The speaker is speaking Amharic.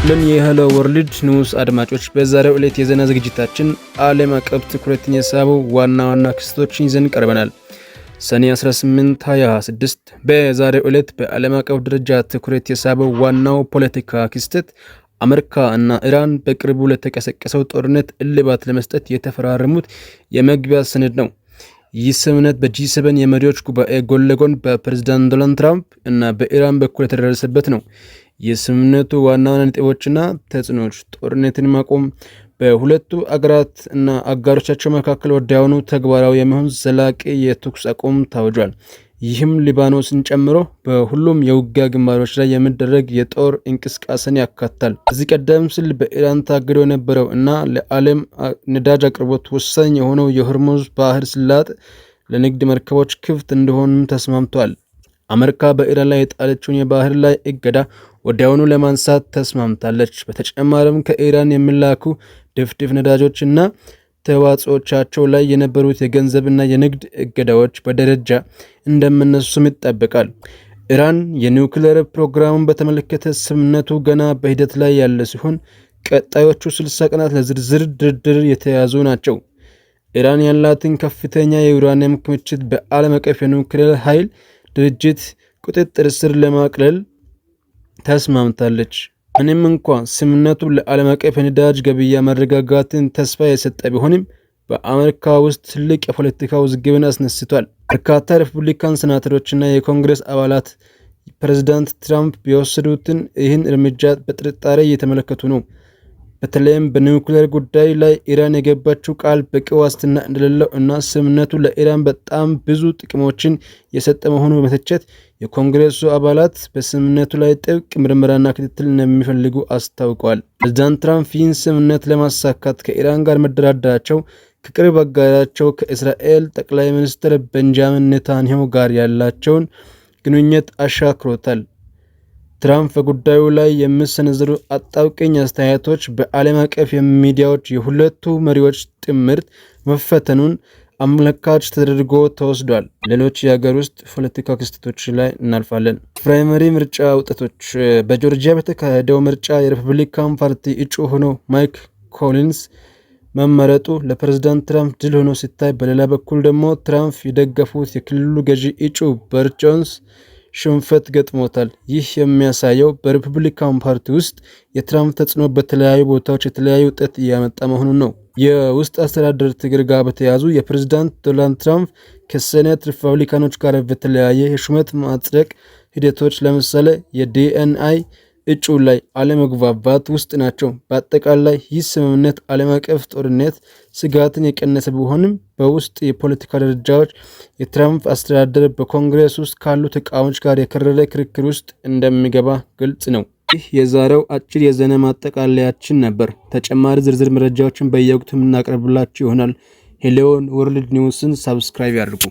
ይስጥልን የ Hello World News አድማጮች፣ በዛሬው ዕለት የዜና ዝግጅታችን ዓለም አቀፍ ትኩረትን የሳቡ ዋና ዋና ክስተቶችን ይዘን ቀርበናል። ሰኔ 18 2026። በዛሬው ዕለት በዓለም አቀፍ ደረጃ ትኩረት የሳበው ዋናው ፖለቲካ ክስተት አሜሪካ እና ኢራን በቅርቡ ለተቀሰቀሰው ጦርነት እልባት ለመስጠት የተፈራረሙት የመግቢያ ሰነድ ነው። ይህ ስምምነት በ G7 የመሪዎች ጉባኤ ጎን ለጎን በፕሬዝዳንት ዶናልድ ትራምፕ እና በኢራን በኩል የተደረሰበት ነው። የስምምነቱ ዋና ዋና ነጥቦችና ተጽዕኖዎች፦ ጦርነትን ማቆም፣ በሁለቱ አገራት እና አጋሮቻቸው መካከል ወዲያውኑ ተግባራዊ የሚሆን ዘላቂ የተኩስ አቁም ታውጇል። ይህም ሊባኖስን ጨምሮ በሁሉም የውጊያ ግንባሮች ላይ የሚደረግ የጦር እንቅስቃሴን ያካትታል። ከዚህ ቀደም ሲል በኢራን ታግዶ የነበረው እና ለዓለም ነዳጅ አቅርቦት ወሳኝ የሆነው የሆርሙዝ ባህረ ሰላጤ ለንግድ መርከቦች ክፍት እንዲሆንም ተስማምቷል። አሜሪካ በኢራን ላይ የጣለችውን የባህር ላይ እገዳ ወዲያውኑ ለማንሳት ተስማምታለች። በተጨማሪም ከኢራን የሚላኩ ድፍድፍ ነዳጆች እና ተዋጽኦቻቸው ላይ የነበሩት የገንዘብና የንግድ እገዳዎች በደረጃ እንደሚነሱም ይጠበቃል። ኢራን የኒውክሌር ፕሮግራሙን በተመለከተ ስምምነቱ ገና በሂደት ላይ ያለ ሲሆን፣ ቀጣዮቹ 60 ቀናት ለዝርዝር ድርድር የተያዙ ናቸው። ኢራን ያላትን ከፍተኛ የዩራኒየም ክምችት በዓለም አቀፍ የኒውክሌር ኃይል ድርጅት ቁጥጥር ስር ለማቅለል ተስማምታለች። ምንም እንኳ ስምምነቱ ለዓለም አቀፍ የነዳጅ ገበያ መረጋጋትን ተስፋ የሰጠ ቢሆንም፣ በአሜሪካ ውስጥ ትልቅ የፖለቲካ ውዝግብን አስነስቷል። በርካታ ሪፑብሊካን ሴናተሮችና የኮንግረስ አባላት ፕሬዝዳንት ትራምፕ የወሰዱትን ይህን እርምጃ በጥርጣሬ እየተመለከቱ ነው። በተለይም በኒውክሌር ጉዳይ ላይ ኢራን የገባችው ቃል በቂ ዋስትና እንደሌለው እና ስምምነቱ ለኢራን በጣም ብዙ ጥቅሞችን የሰጠ መሆኑን በመተቸት የኮንግረሱ አባላት በስምምነቱ ላይ ጥብቅ ምርመራና ክትትል እንደሚፈልጉ አስታውቀዋል። ፕሬዝዳንት ትራምፕ ይህን ስምምነት ለማሳካት ከኢራን ጋር መደራደራቸው ከቅርብ አጋራቸው ከእስራኤል ጠቅላይ ሚኒስትር ቤንጃሚን ኔታንያሁ ጋር ያላቸውን ግንኙነት አሻክሮታል። ትራምፕ በጉዳዩ ላይ የሚሰነዝሩ አጣብቂኝ አስተያየቶች በዓለም አቀፍ ሚዲያዎች የሁለቱ መሪዎች ጥምረት መፈተኑን አመላካች ተደርጎ ተወስዷል። ሌሎች የሀገር ውስጥ ፖለቲካ ክስተቶች ላይ እናልፋለን። Primary ምርጫ ውጤቶች፦ በጆርጂያ በተካሄደው ምርጫ የሪፐብሊካን ፓርቲ እጩ ሆኖ ማይክ ኮሊንስ መመረጡ ለፕሬዝዳንት ትራምፕ ድል ሆኖ ሲታይ፣ በሌላ በኩል ደግሞ ትራምፕ የደገፉት የክልሉ ገዢ እጩ በርት ጆንስ ሽንፈት ገጥሞታል። ይህ የሚያሳየው በሪፐብሊካን ፓርቲ ውስጥ የትራምፕ ተጽዕኖ በተለያዩ ቦታዎች የተለያዩ ውጤት እያመጣ መሆኑን ነው። የውስጥ አስተዳደር ትግል ጋር በተያያዙ የፕሬዝዳንት ዶናልድ ትራምፕ ከሴኔት ሪፐብሊካኖች ጋር በተለያየ የሹመት ማጽደቅ ሂደቶች፣ ለምሳሌ የ DNI እጩ ላይ አለመግባባት ውስጥ ናቸው። በአጠቃላይ ይህ ስምምነት ዓለም አቀፍ ጦርነት ስጋትን የቀነሰ ቢሆንም፣ በውስጥ የፖለቲካ ደረጃዎች የትራምፕ አስተዳደር በኮንግረስ ውስጥ ካሉ ተቃዋሚዎች ጋር የከረረ ክርክር ውስጥ እንደሚገባ ግልጽ ነው። ይህ የዛሬው አጭር የዜና ማጠቃለያችን ነበር። ተጨማሪ ዝርዝር መረጃዎችን በየወቅቱ የምናቀርብላችሁ ይሆናል። Hello World News ን subscribe ያድርጉ።